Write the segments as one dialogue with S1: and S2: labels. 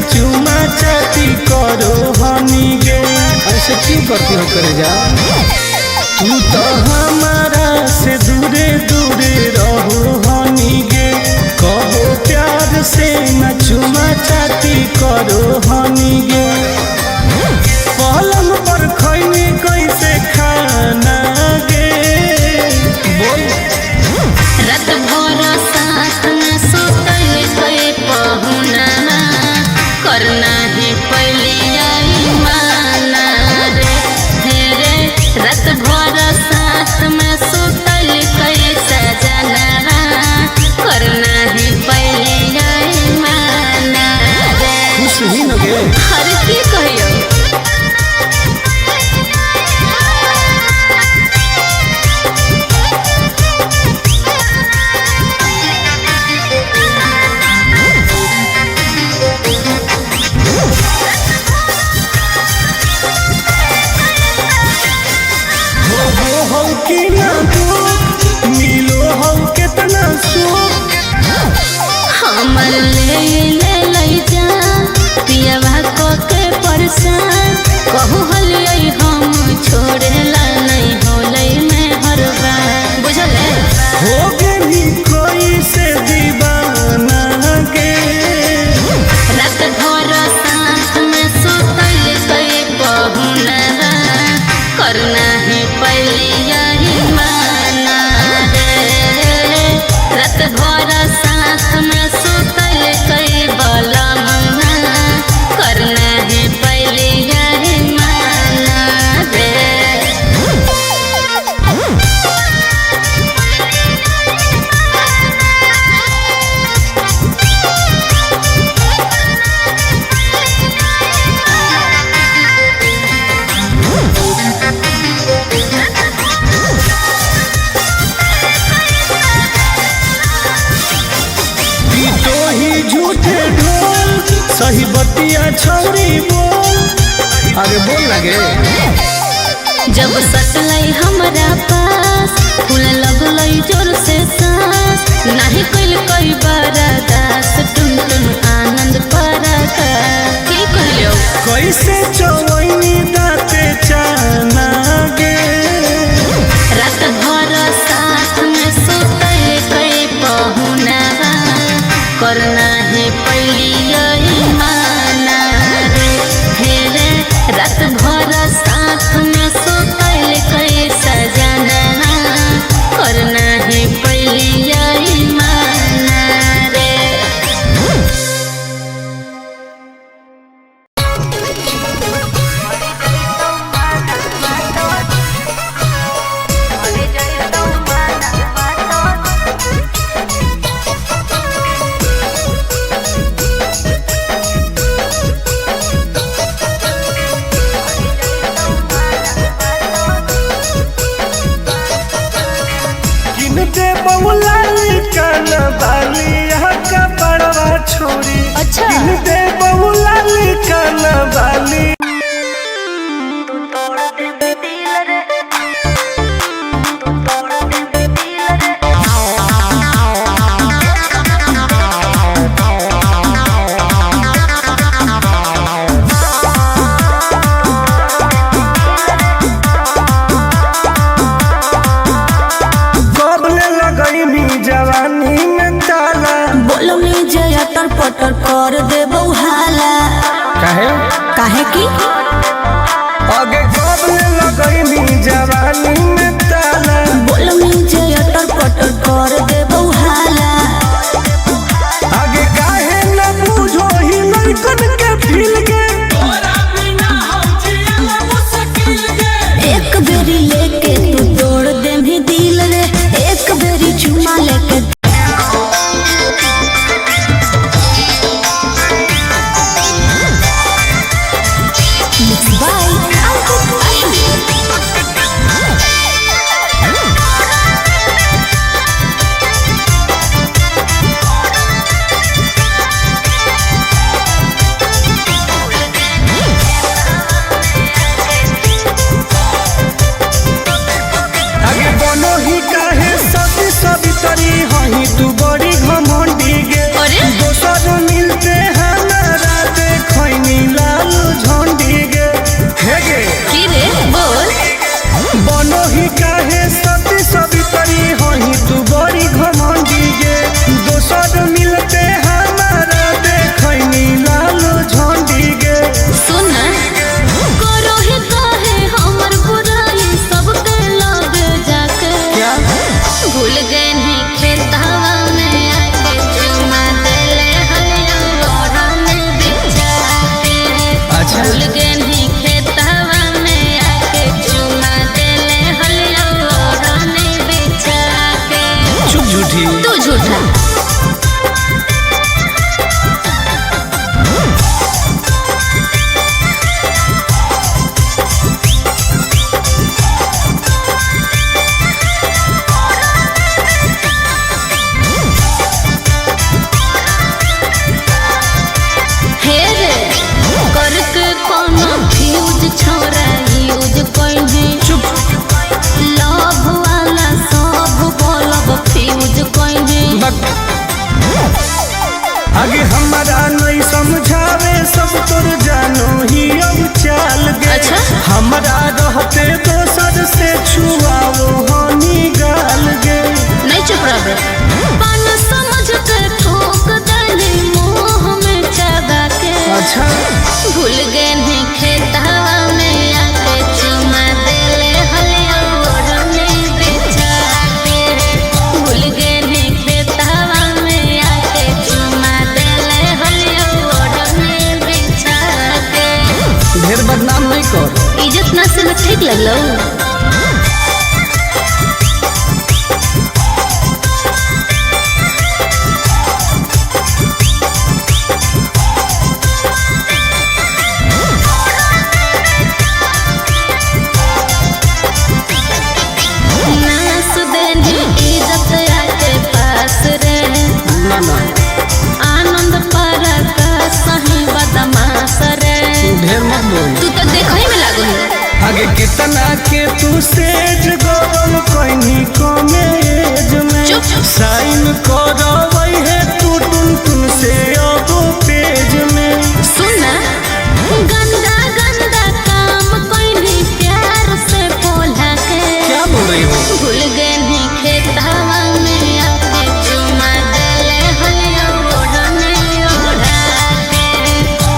S1: चुमा चाटी करो हनी गे।
S2: ऐसे क्यों करती हो करेजा?
S1: तू तो हमारा से दूरे दूरे रहो हनी गे, कहो प्यार से न चुमा चाटी करो हनी गे। पलंग पर खैनी कैसे खाना गे?
S2: बोल।
S3: रात भर साथ में सुतल के पहुना, करना है पहले आई माना रे। हे रे रात भर साथ में सुतल के सजना, करना है पहले आई माना रे।
S2: खुश ही न गे।
S3: अरे की कहियो?
S1: हो हो कि ना दुख मिलो हो केतना सुख।
S3: हमर ले ले लई जा पियवा को के परेशान, कहू हलियै हम छोड़ेला नहीं होलै में हरबा। बुझल है?
S1: हो गेली कोई से दीवाना गे।
S3: रात भर साथ में सुतल के पहुना, करना है पहले यही माना रे। रात भर साथ में सुतल के बलमुना, करना है पहले यही माना रे।
S1: तो ही झूठे ढोल सही बतिया छौरी बोल।
S2: अरे बोल ना गे।
S3: जब सटलै हमरा पास, फूल लगलै जोर से सांस, नाही कइल कोई बरदास, टुन टुन आनंद परका। की कहलियौ?
S1: कैसे चवैनी दाते चाना गे।
S3: रात भर साथ में सुतल के पहुना, करना है पहली यही माना रे। हे रे रात भर साथ में सुतल के सजना, करना है पहली यही माना रे।
S1: किन दे बहुलाली कान बाली यहाँ का बड़वा छोरी।
S3: अच्छा।
S1: किन दे बहुलाली कान बाली। कबले लगैनी जवानी में ताला।
S4: बोलो में जय अटर पटर कर दे हाला।
S2: काहे?
S4: काहे की
S1: आगे कबले लगैनी जवानी में ताला।
S4: बोलो में जय अटर पटर कर दे हाला।
S1: आगे काहे न बूझो ही लड़कन के फील के।
S4: एक बेरी लेके तू तोड़ दे भी दिल रे, एक बेरी चुमा लेके।
S1: दोसर मिलते हमारा देखनी लाल झंडी गे।
S3: सुन करो ही काहे हमर बुराई सबके लग जाके।
S2: क्या?
S3: भूल गए नहीं खेतावा में आके चुमा देले हलिया ओढ़ा में बिछा के।
S2: अच्छा।
S3: भूल गए नहीं खेतावा में आके चुमा देले हलिया ओढ़ा में बिछा के।
S2: चुप झूठी।
S3: तू झूठा। हे रे करके कोनो फ्यूज छोरा यूज कोइने।
S2: चुप।
S3: लव वाला सब बोलब फ्यूज कोइने।
S2: बक।
S1: आगे हमारा नहीं समझावे सब तोर जानो ही अब चाल गे।
S3: अच्छा।
S1: हमारा रहते दोसर से छुआओ हनी गाल गे।
S3: नहीं चुप रह पान समझ के थोक देली मुंह में चबा के।
S2: अच्छा।
S3: भूल गए नहीं खेतावा में आके चुमा देले हलिया ओढ़ने बिछा के। भूल गए नहीं खेतावा में आके चुमा देले हलिया ओढ़ने बिछा के।
S2: ढेर बदनाम नहीं कर।
S3: इज्जत ना से ठीक लगलो। नास देनी इज्जत आके पास रे।
S2: ना ना।
S3: आनंद पर का सही बदमाश रे।
S2: ढेर मत बोल।
S3: तू तो देखो ही में लागो है।
S1: आगे कितना के तू सेज गरम कहीं कमेज में।
S3: चुप।
S1: साइन करवई है तू टुन टुन से अब पेज में।
S3: सुन ना गंदा गंदा काम कोई नहीं प्यार से बोला के।
S2: क्या बोल रही हो?
S3: भूल गए नहीं खेतावा में आके चुमा देले हलिया ओढ़ने ओढ़ा के।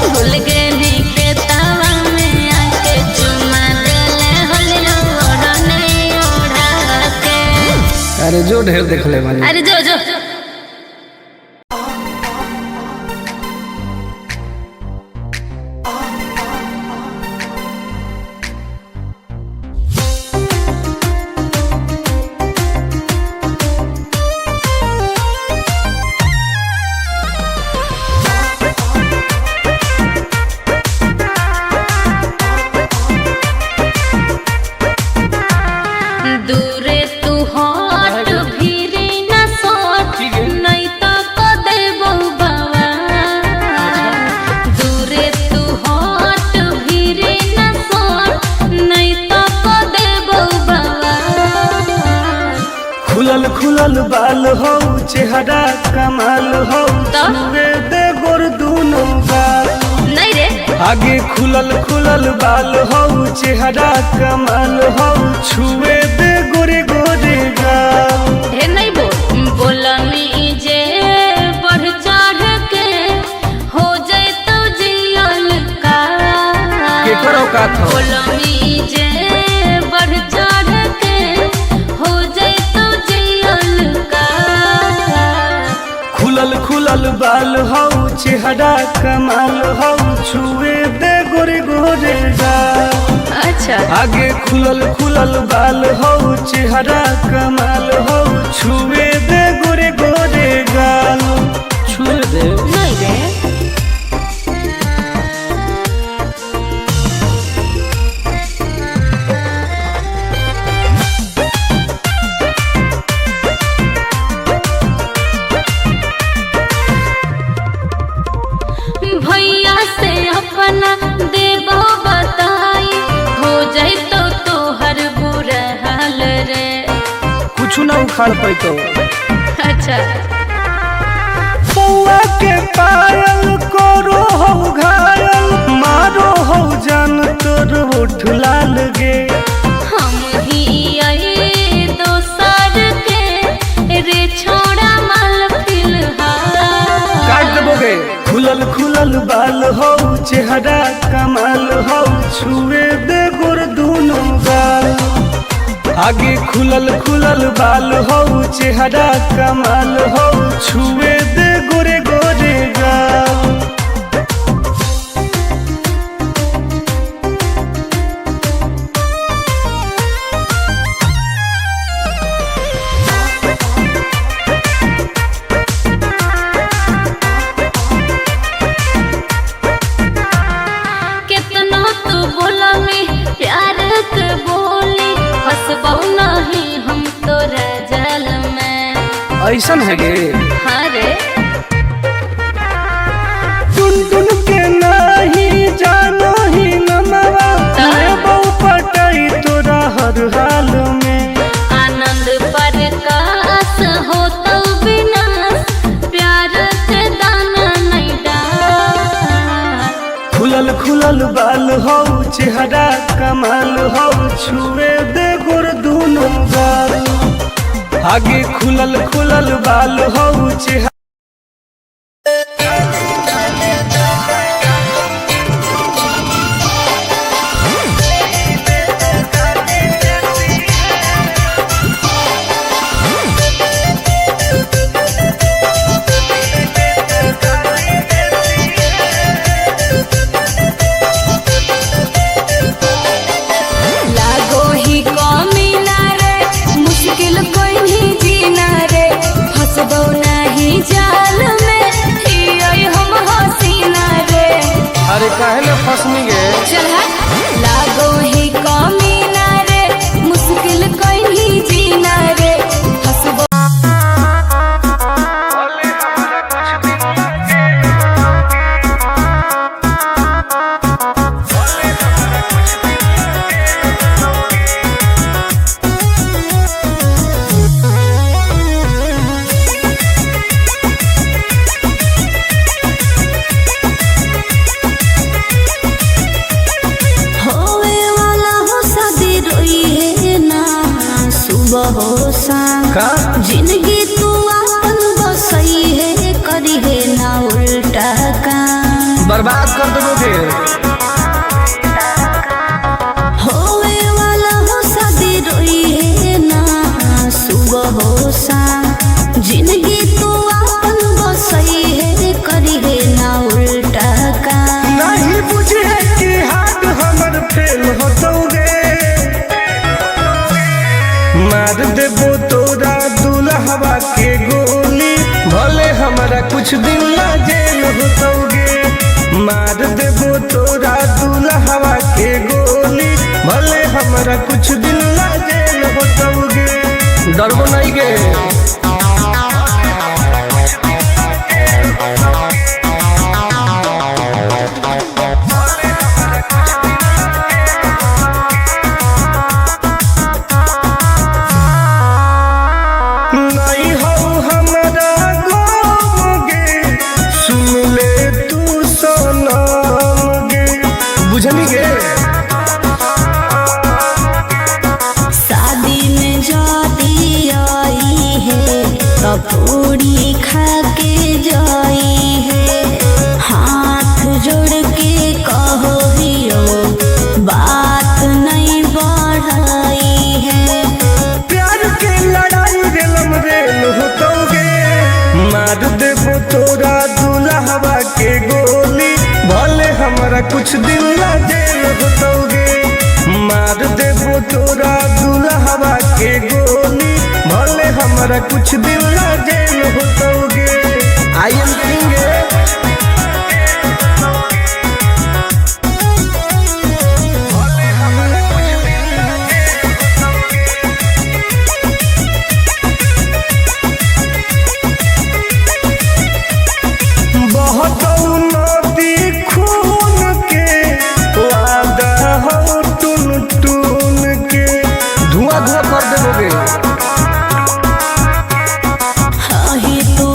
S3: भूल गए नहीं खेतावा में आके चुमा देले हलिया ओढ़ने ओढ़ा के।
S2: अरे जो ढेर देख ले बानी।
S3: अरे जो जो। दूरे तू हट भीरे न सट नहीं तो को देबो बाबा। दूरे तू हट भीरे न सट नहीं तो को देबो बाबा।
S1: खुलल खुलल बाल हो चेहरा कमाल हो
S3: तो?
S1: छुए दे गोर दूनो गाल।
S3: नहीं रे।
S1: आगे खुलल खुलल बाल हो चेहरा कमाल हो छुए दे गोरे गोरे गाल।
S3: ढेर नहीं बोल बोलनी जे बढ़ चढ़ के हो जाए तो जियल का।
S2: केकर औकात हो?
S3: बोलनी जे बढ़ चढ़ के हो जाए तो जियल का।
S1: खुलल खुलल बाल हो चेहरा कमाल हो छुए दे गोरे गोरे गाल।
S3: अच्छा।
S1: आगे खुलल खुलल बाल हो चेहरा कमाल हो छुए दे गोरे गोरे गाल।
S2: छुए दे।
S3: नहीं रे। भैया से अपना देबो बताई हो जाए तो तोहर बुरा हाल रे।
S2: कुछ ना उखाड़ पैतो।
S3: अच्छा।
S1: पौआ के पायल करो हो घायल मारो हो जान तोर ओठ लाल गे।
S3: हम ही आए दोसर के रे छोड़ा माल फिलहाल।
S1: खुलल बाल हो, चेहरा कमाल हो, छुए दे गोर दुनो गाल। आगे खुलल खुलल बाल हो, चेहरा कमाल हो, छुए दे गोरे गोरे गाल।
S3: कितना तू बोला में प्यार के बोली, फसबौ नहीं हम तोरा जाल में।
S2: ऐसन है गे?
S3: हाँ रे।
S1: टुन टुन के नाही जानो ही नमवा, मैं बहु पटाई तोरा हर हाल में।
S3: आनंद प्रकाश हो तो विनाश, प्यार के दाना नहीं डाल।
S1: खुलल खुलल बाल हो, चेहरा कमाल हो, छुए दे गोर दुनो गाल। आगे खुलल खुलल बाल हो, चेहरा
S5: लागो ही कमी ना रे, मुश्किल कोई नहीं जीना रे, फसबो नहीं जाल में हियो हम हसीना रे।
S2: अरे काहे ना फसनी गे?
S5: चल हट। लागो ही कमी ना रे, मुश्किल कोई नहीं जीना रे, फसबो
S4: होवे वाला हो शादी रोई है ना सुबह हो शाम,
S2: का?
S4: जिंदगी तू अपन बसई है, करी है ना उल्टा काम।
S2: बर्बाद कर देबो गे।
S4: होवे वाला हो शादी रोई है ना सुबह हो शाम, जिंदगी तू अपन बसई है, करी है ना उल्टा काम।
S1: नहीं बुझे कि हाथ हमर फेल होतौगे, मार देबो तोरा दुल्हवा के गोली, भले हमरा कुछ दिन ला जेल होतौगे। मार देबो तोरा दुल्हवा के गोली, भले हमरा कुछ दिन ला जेल होतौगे।
S2: डरबो नहीं गे।
S1: नहीं हो हमरा गम गे, सुन ले तू सनम गे।
S2: बुझनी गे?
S4: शादी में जाती आई है कपूरी खा के जाई है, हाथ जोड़ के कहो हियो बात नहीं बढ़ाई है।
S1: प्यार के लड़ाई रेलम रेल होतौगे, मार देबो तोरा दुल्हवा के गोली, भले हमरा कुछ दिन ला जेल होतौगे। मार देबो तोरा दुल्हवा के गोली, भले हमरा कुछ दिन ला जेल होतौगे।
S2: I am king.
S1: बहतौ नदी खून के, वादा हौ टुन टुन के।
S2: धुआं धुआं कर देबो गे।
S4: अही तू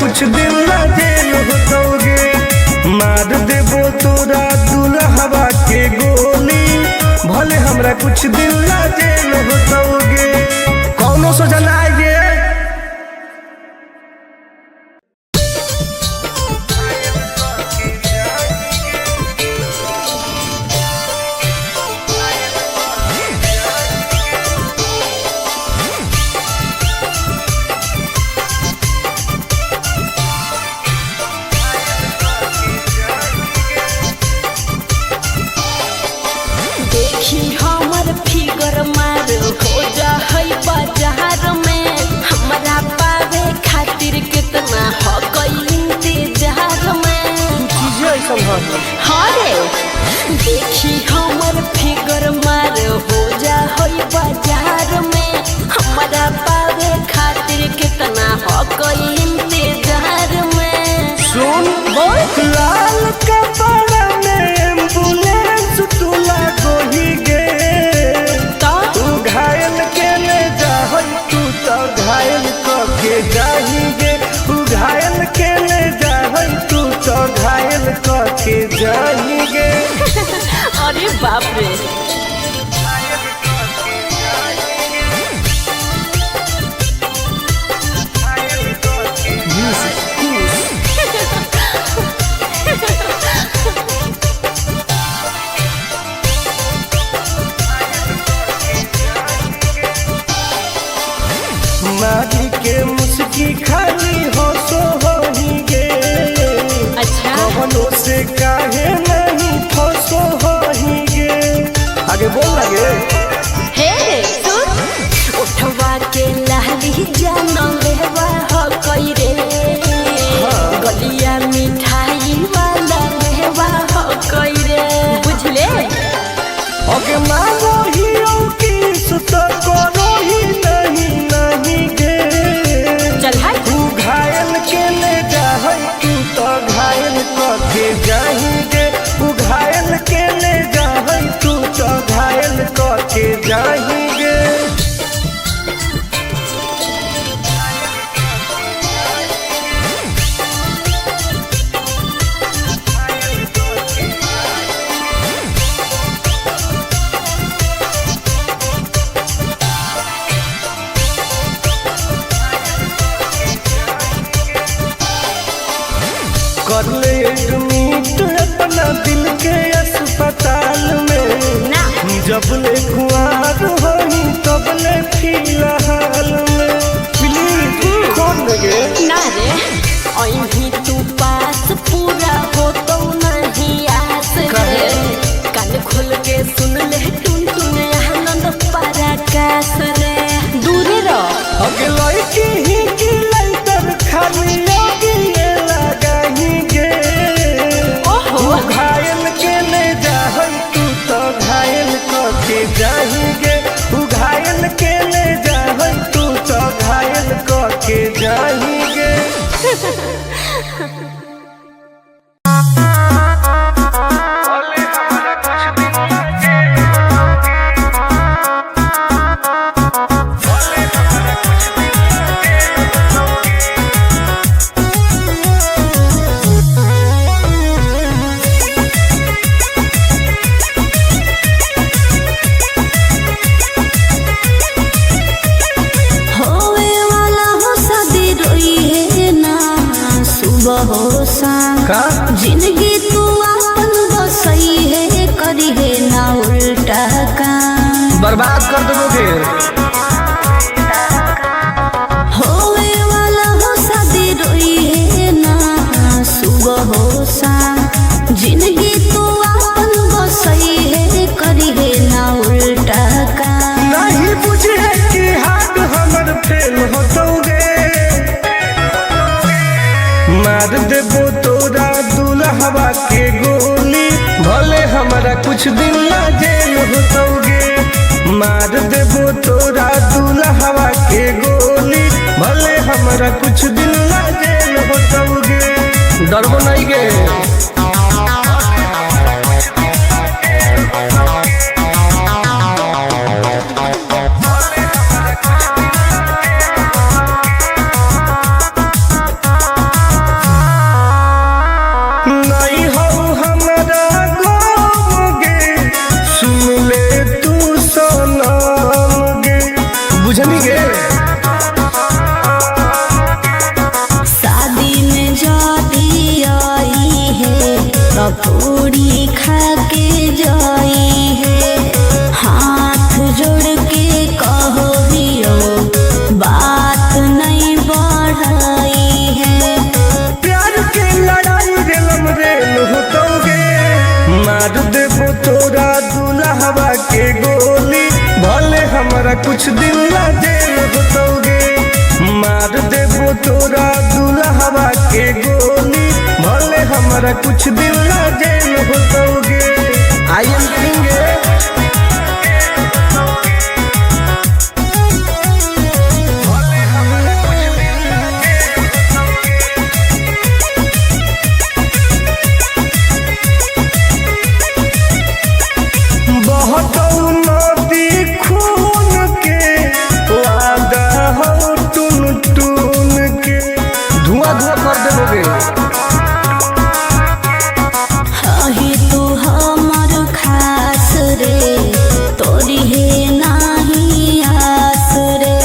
S1: कुछ दिन ला जेल होतौगे। मार देबो तोरा दुल्हवा के गोली, भले हमरा कुछ दिन ला जेल होतौगे। कौनो सजा ना आएगे।
S6: देखी हमर फिगर मार हो जा है बाजार में, हमरा पावे खातिर कितना हो गई इंतजार में।
S2: चीजें ऐसा
S6: हाँ रे, देखी हमर फिगर मार हो जा है बाजार में, हमरा पावे खातिर कितना हो गई इंतजार में।
S1: सुन लाल कपड़ा में एम्बुलेंस तू लागोही गे, तू घायल के ले जाहई तू तो घायल क के जाही गे, तू घायल के ले जाहई तू तो घायल क के जाही गे।
S6: अरे बाप रे,
S1: मारी के मुस्की खाली हो सो होही गे,
S6: अच्छा
S1: कवनो से काहे नहीं फसो होही गे।
S2: आगे बोल लगे।
S6: हे सुन, उठवा के लाली जान लेवा हो कई रे, गलिया मिठाई वाला लेवा हो कई रे, बुझले।
S1: ओके मांगो ही ओ किस तो करो ही नहीं नहीं गे,
S6: चल हट।
S1: तू घायल के ले जाहई तू तो घायल क के जाही गे, तू घायल के ले जाहई तू तो घायल क के जाही गे। कर ले एडमिट अपना दिल के अस्पताल में,
S6: ना
S1: जब ले कुआर होही तब ले फिलहाल में।
S2: प्लीज खोल लगे।
S6: ना रे, अहीं तू पास पूरा हो तो नहीं आस रे, कान खोल के सुन ले टुन टुन आनंद पराकाश रे, दूरे रह।
S1: अगे लड़की ही की लाइटर खाली लगी लगाही गे,
S6: ओहो
S1: तू घायल के ले जाहई तू तो घायल क के जाही गे, तू घायल के ले जाहई तू तो घायल क के जाही गे।
S4: होवे वाला हो शादी रोई है ना सुबह हो शाम,
S2: का
S4: जिंदगी तू अपन बसई है करी है ना उल्टा काम।
S2: बर्बाद कर देबो फिर।
S4: होवे वाला हो शादी रोई है ना सुबह हो शाम, जिंदगी तू अपन बसई है करी है ना उल्टा काम।
S1: नहीं बुझे कि हाथ हमर फेल होतौगे, मार देबो तोरा दुल्हवा के गोली, भले हमरा कुछ दिन ला जेल होतौगे। मार देबो तोरा दुल्हवा के गोली, भले हमरा कुछ दिन ला जेल होतौगे।
S2: डरबो नहीं गे।
S4: जाई है। हाथ जोड़ के कहो हियो बात नहीं बढ़ाई है।
S1: प्यार के लड़ाई रेलम रेल होतौगे, मार देबो तोरा दुल्हवा के गोली, भले हमरा कुछ दिन ला जेल होतौगे। मार देबो तोरा दुल्हवा के गोली, भले हमरा कुछ दिन ला जेल होतौगे। I am king. बहतौ नदी खून के, वादा हौ टुन टुन के।
S2: धुआं धुआं कर देबोगे।
S4: अही तू हमर खास रे, तोरी हे नाही आस रे,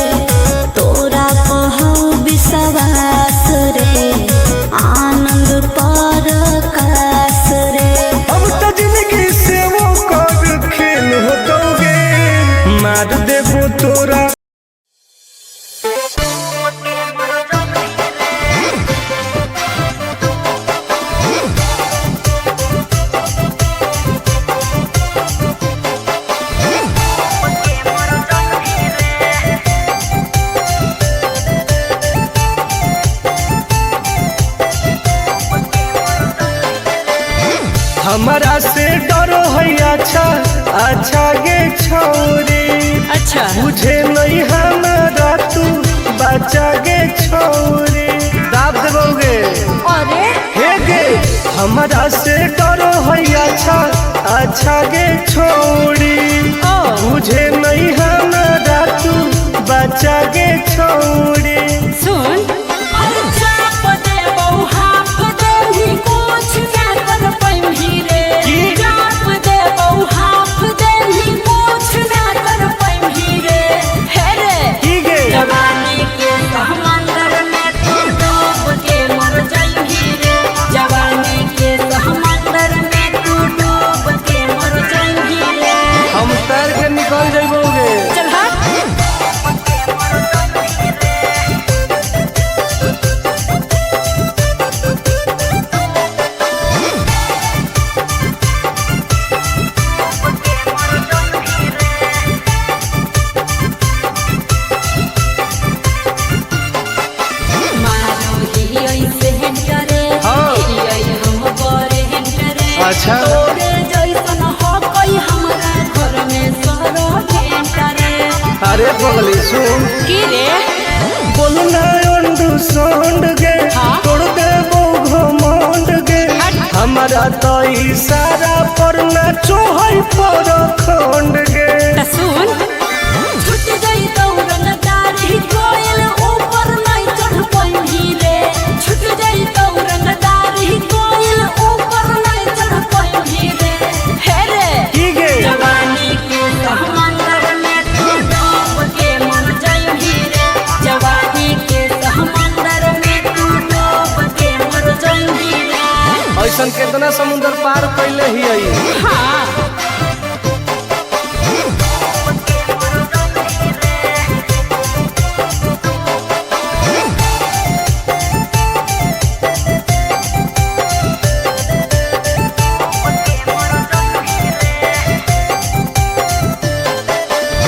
S4: तोरा कहौ विश्वास रे, आनंद पर कास रे।
S1: अब त जिंदगी से वो कर खेल होतौगे, मार देबो तोरा। हमारा से डरो है अच्छा अच्छा गे छौरी,
S6: अच्छा
S1: बुझे नहीं हमारा तू बच्चा गे छौरी।
S2: दाब देबोगे।
S5: अरे
S1: हे गे हमारा से डरो है अच्छा अच्छा गे छौरी, बुझे नहीं हमारा तू बच्चा गे छौरी।
S6: सुन
S5: चाप दे बहु हाफ देही कुछ ना कर पैम्ही रे। चाप दे बहु हाफ देही कुछ ना कर पैम्ही रे। हे रे
S1: की गे
S5: जवानी के समंदर में तू डूब के मर जाइही रे। जवानी के समंदर में तू डूब के मर जाइही रे।
S2: हम तैर के निकल जइबोगे।
S5: चल हट। मारो ही ऐसे करे
S2: हाँ।
S5: ही हम बड़े करे।
S2: अच्छा।
S5: तोरे जैसन हो कोई हमरा घर में सरो करे।
S2: अरे पगली सुन।
S5: की रे
S1: बोलना अंडू सोंड गे, तोड़ देबो घमंड गे। हमारा तो इशारा पर नाचो है पर खंड गे।
S5: त सुन छूट गई दौड़न दाढ़ी कोयल ऊपर नहीं चढ़ पैम्ही रे। छूट गई दौड़न दाढ़ी कोयल ऊपर नहीं चढ़ पैम्ही रे। हे रे
S1: की गे
S5: जवानी के समंदर में तू डूब के मर जाइही रे। जवानी के समंदर में तू डूब के मर जाइही रे।
S2: ऐसन केतना समुंदर पार कैले ही आई।
S5: हाँ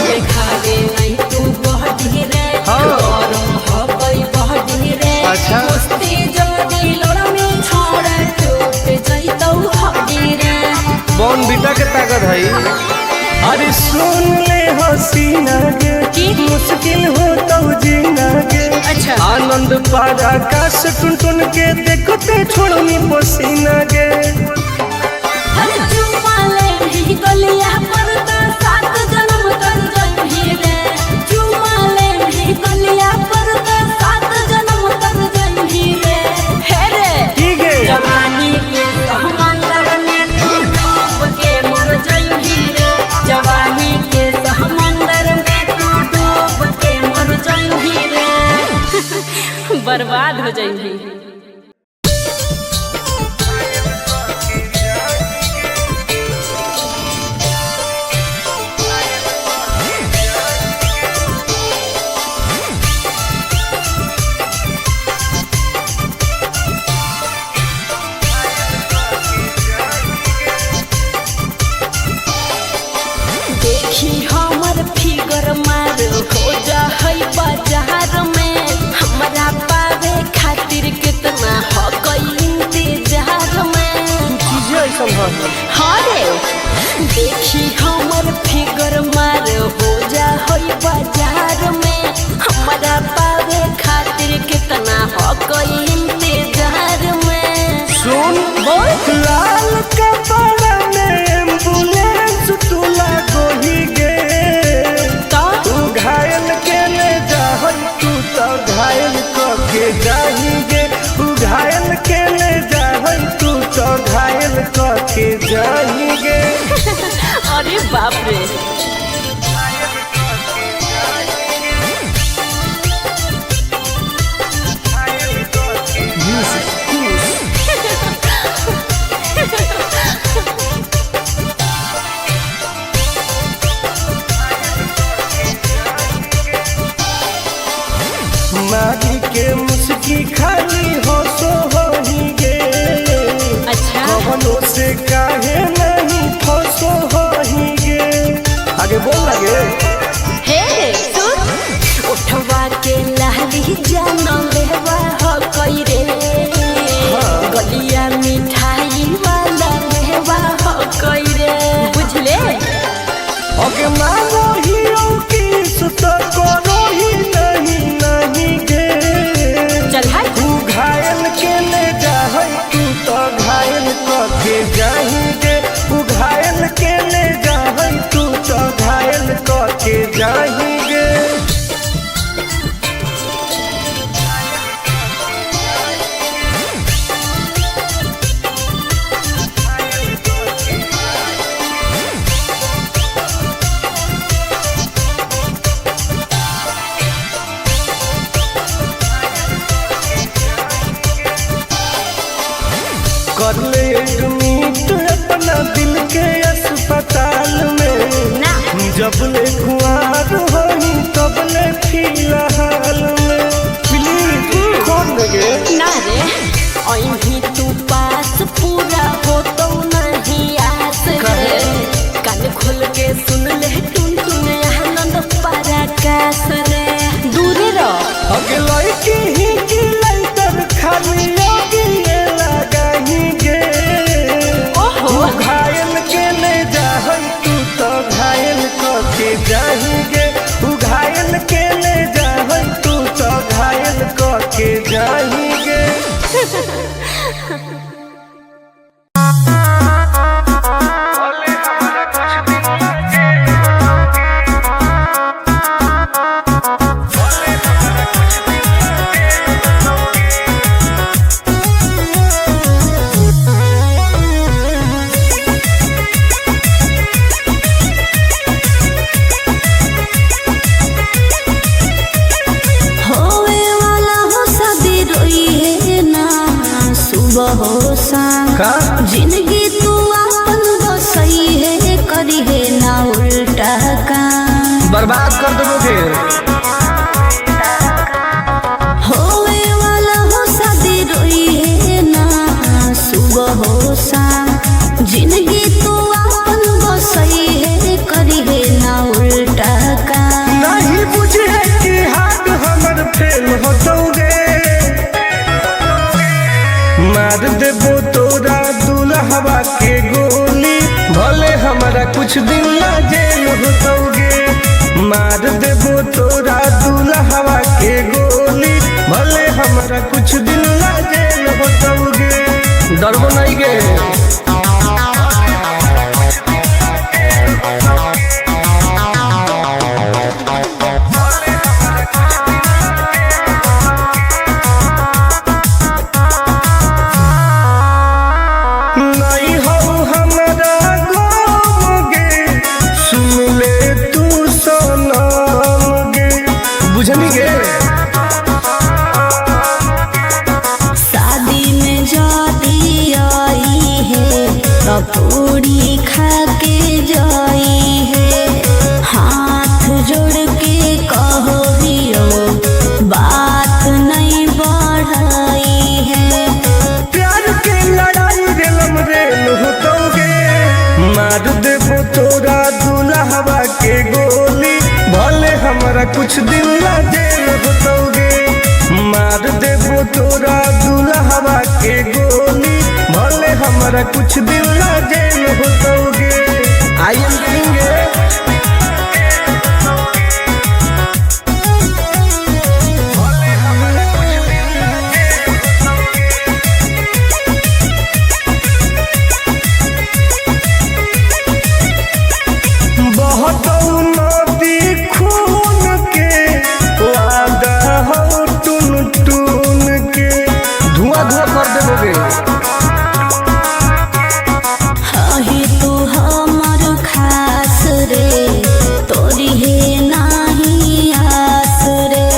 S5: देखावे नहीं तू बहडी रे।
S2: हाँ।
S5: गरम हबई बहडी रे।
S2: अच्छा।
S5: कुश्ती जदी लड़मी छोड़ टूट जइतौ हड्डी रे।
S2: बॉन बीटा के ताकत है।
S1: अरे सुन ले हसीना गे, मुश्किल हो तो जीना गे।
S5: अच्छा।
S1: आनंद पार आकाश टुन टुन के देखते छोड़नी पसीना गे।
S5: हर चुम्मा ले ही गलिया पर त सात जन्म तर जइही रे। चुम्मा ले ही गलिया पर त सात जन्म तर जइही रे। हे रे
S1: की गे
S5: जवानी के समंदर में तू डूब के मर जाइही रे। जवानी के समंदर में तू डूब के मर जाइही रे।
S6: बर्बाद हो जाइही। देखी हमर फिगर मार हो जा है बाजार में। हमरा पावे खातिर कितना हो गई इंतजार में।
S2: चीजें ऐसन हई।
S6: हाँ रे, देखी हमर फिगर मार हो जा है बाजार में। हमरा पावे खातिर कितना हो गई इंतजार में।
S1: सुन
S6: बोल।
S1: लाल कपड़ा में एम्बुलेंस तू लागोही गे।
S6: तो
S1: तू घायल के ले जाहल तू तो घायल क के जाही गे। तू घायल के ले जाहल तू तो घायल क के जाही गे।
S6: अरे बाप रे।
S1: मारी के मुस्की खाली हो सो होही गे।
S6: अच्छा।
S1: कवनो से काहे नहीं फसो होही गे।
S2: आगे बोल लगे।
S6: हे सुन, उठवा के लाली जान लेवा हो कई रे। गलिया मिठाई वाला मेवा हो कई रे। बुझले?
S1: ओके मानो ही की सुत करो ही नहीं नहीं गे।
S6: चल हट।
S1: तू घायल के ले जाहल तू तो घायल क के जाही गे। तू घायल के ले जाहल तू तो घायल क के जाही गे। कर ले एडमिट अपना दिल के अस्पताल में।
S6: ना।
S1: जब ले कुआर होही तब ले फिलहाल में।
S2: प्लीज खोल देंगे।
S6: ना रे, अहीं तू पास पूरा हो तो नहीं आस रे। कान खोल के सुन ले टुन टुन आनंद पराकाश रे। दूरे रह।
S1: अगे लड़की ही की लाइटर खाली अगिए लगाही गे।
S6: ओहो।
S1: तू घायल के ले जाहल तू तो घायल क के जाही गे। तू घायल के ले जाहल तू तो घायल क के जाही गे।
S4: होवे वाला हो शादी रोई है ना सुबह हो शाम।
S1: का?
S4: जिंदगी तू अपन बसई है करी है ना उल्टा काम।
S2: बर्बाद कर देबोगे।
S4: होवे वाला हो शादी रोई है ना सुबह हो शाम। जिंदगी तू अपन बसई है करी है ना उल्टा काम।
S1: नहीं बुझे कि हाथ हमर फेल होतौगे। मार देबो तोरा दुल्हवा के गोली भले हमरा कुछ दिन ला जेल होतौगे। मार देबो तोरा दुल्हवा के गोली भले हमरा कुछ दिन ला जेल होतौगे।
S2: डरबो नहीं गे।
S1: नहीं हो हमरा गम गे सुन ले तू सनम गे।
S2: बुझनी गे।
S4: शादी में जाती आई है तपूरी खा के जाई है। हाथ जोड़ के कहो हियो बात नहीं बढ़ाई है।
S1: प्यार के लड़ाई रेलम रेल होतौगे। मार देबो तोरा दुल्हवा के हमरा कुछ दिन ला जेल होतौगे। मार देबो तोरा दुल्हवा के गोली, भले हमरा कुछ दिन ला जेल होतौगे।
S2: I am king.
S1: बहतौ नदी खून के, वादा हौ टुन टुन के।
S2: धुआं धुआं कर देबोगे।
S4: हही तू हमर खास रे, तोरी हे नाही आस रे,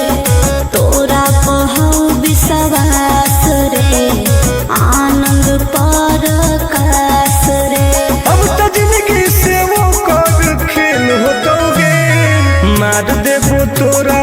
S4: तोरा पहौ विश्वास रे, आनंद पर कास रे।
S1: अब त जिंदगी से वो कर खेल होतौगे। मार देबो तोरा।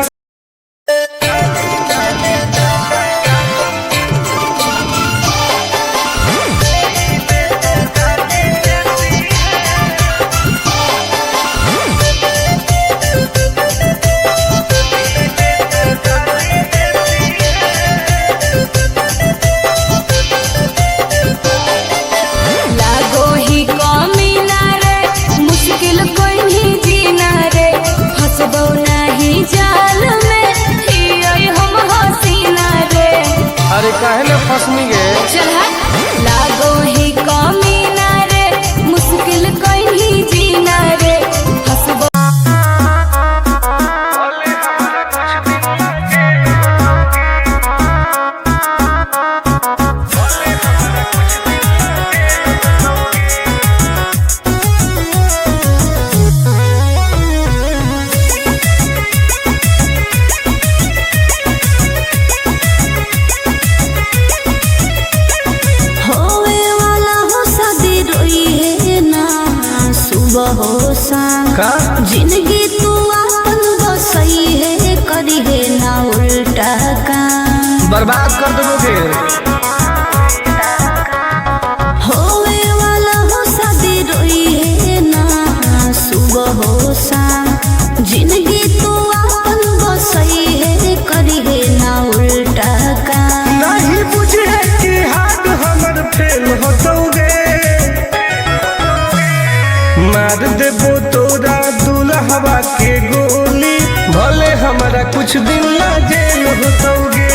S5: लागो ही कमी ना रे, मुश्किल कोई नहीं जीना रे, फंसबो नहीं जाल में हियै हम हसीना रे।
S2: अरे काहे ना फंसनी गे?
S5: चल हट। लागो ही कमी ना रे, मुश्किल कोई नहीं जीना रे, फंसबो।
S4: होवे वाला हो शादी रोई है ना, सुबह हो शाम।
S2: का?
S4: जिंदगी तू अपन बसई है, करी है ना उल्टा काम।
S2: बर्बाद कर देबोगे।
S4: होवे वाला हो शादी रोई है ना, सुबह हो शाम। जिंदगी तू अपन बसई है, करी है ना उल्टा काम।
S1: नहीं बुझे कि हाथ हमर फेल होतौगे। मार देबो तोरा दुल्हवा के गोली, भले हमरा कुछ दिन ला जेल होतौगे।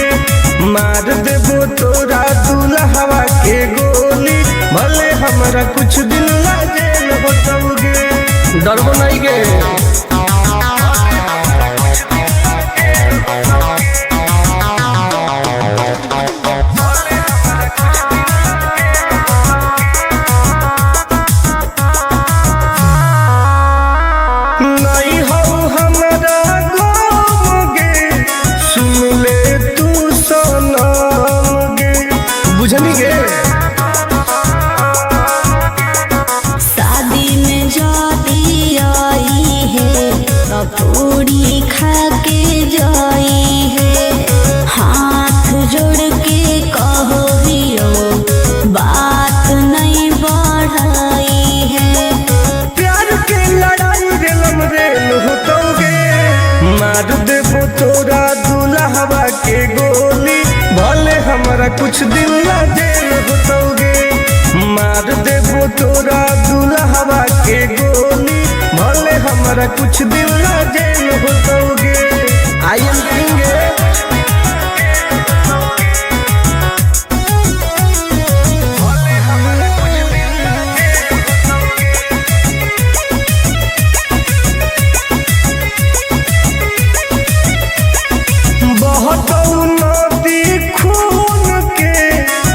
S1: मार देबो तोरा दुल्हवा के गोली, भले हमरा कुछ दिन ला जेल होतौगे।
S2: डरबो नहीं गे।
S1: नहीं हो हमरा गम गे, सुन ले तू सनम गे।
S2: बुझनी गे?
S4: शादी में जाती आई है, पूरी खा के जाई है, हाथ जोड़ के कहो हियो बात नहीं बढ़ाई है।
S1: प्यार के लड़ाई रेलम रेल होतौगे। मार देबो तोरा दुल्हवा के गोली, भले हमरा कुछ दिन ला जेल होतौगे। मार देबो तोरा दुल्हवा के गोली, भले हमरा कुछ दिन ला जेल होतौगे।
S2: I am king.
S1: बहतौ नदी खून के,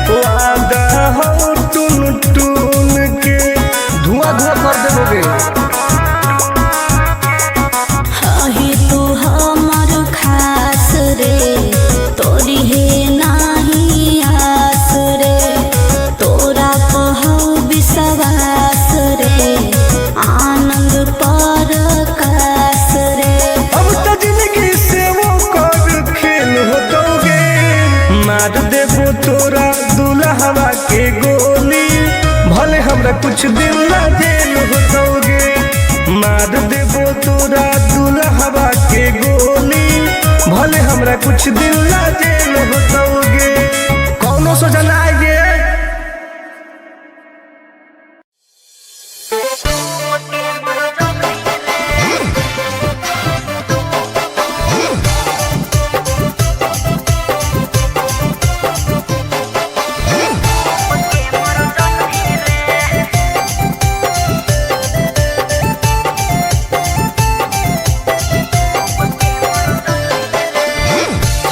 S1: वादा हौ टुन टुन के।
S2: धुआं धुआं कर देबोगे।
S4: हही तू हमर खास रे।
S1: देबो तोरा दुल्हवा के गोली, भले हमरा कुछ दिन ला जेल होतौगे। कौनो सोचा ना आएगे।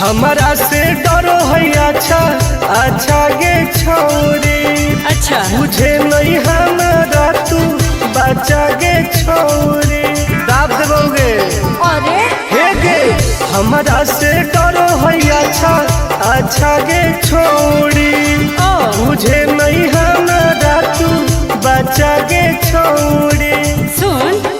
S1: हमारा से डरो है अच्छा अच्छा गे छौरी,
S6: अच्छा
S1: बुझे नहीं हमारा तू बच्चा गे छौरी। दाब देबोगे
S5: अरे
S1: हे गे। हमारा से डरो है अच्छा अच्छा गे छौरी, बुझे नहीं हमारा तू बच्चा गे छौरी।
S6: सुन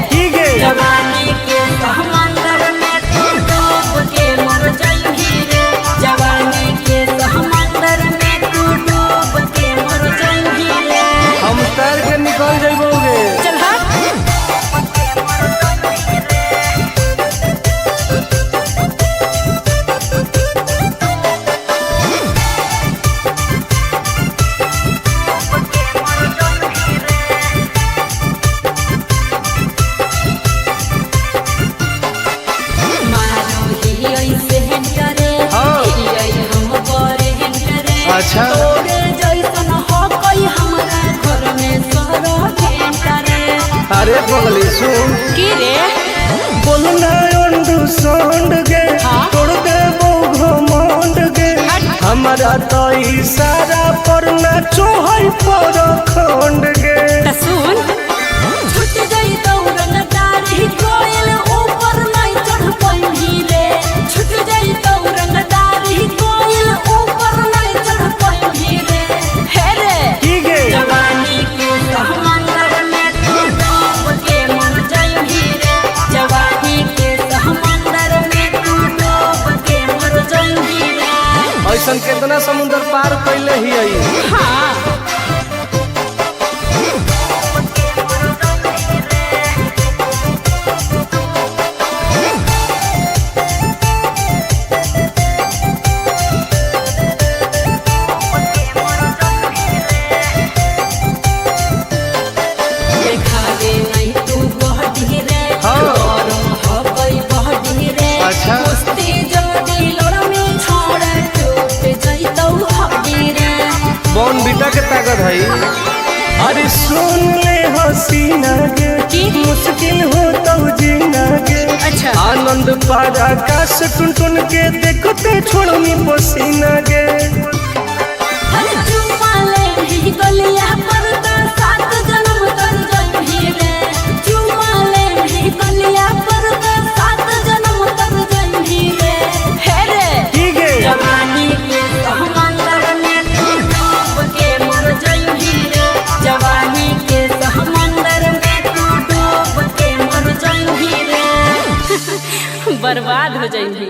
S1: की गे?
S5: जवानी के समंदर में तू डूब के मर जाइही रे, जवानी के समंदर में तू डूब के मर जाइही रे।
S2: हम तैर के निकल जइबोगे।
S6: चल हट।
S5: मारो ही ऐसे करे
S2: हाँ।
S5: ही हम करे करे
S2: अच्छा।
S5: तोरे जैसन हो कोई हमरा घर में सरो रे।
S2: अरे पगली सुन,
S6: की रे?
S1: बोलना अंडू सोंड गे, तोड़ देबो घमंड गे। हमारा तो इशारा पर ना चोहई पर खंड गे।
S6: त सुन,
S5: छूट जाई दौड़न दाढ़ी कोयल ऊपर नहीं चढ़ पाइही रे, छूट जाई दौड़न दाढ़ी कोयल ऊपर नहीं चढ़ पाइही रे।
S6: हे रे।
S1: की गे?
S5: जवानी के समंदर में तू डूब के मर जाइही रे, जवानी के समंदर में तू डूब के मर जाइही रे।
S2: ऐसन केतना समुंदर पार कैले ही आई।
S6: हाँ
S5: देखावे नहीं तू बहडी रे,
S2: हाँ।
S5: गरम हो गई बहडी रे।
S2: अच्छा।
S5: कुश्ती जोड़ी लोड़मी छोड़ टूट जइतौ हड्डी रे।
S2: बॉन बीटा के ताकत है।
S1: अरे सुन ले हसीना गे, मुश्किल हो तो जीना गे।
S6: अच्छा।
S1: आनंद पार आकाश टुन टुन के देखते छोड़नी पसीना गे।
S5: हर चुम्मा ले ही गलिया पर तो सात जन्म तर जइही रे, चुम्मा ले ही गलिया पर तो सात जन्म तर जइही रे।
S6: हे रे।
S1: की गे?
S5: जवानी के समंदर में तू डूब के मर जइही रे, जवानी के समंदर में तू डूब के मर जइही रे।
S6: बर्बाद हो जाइही।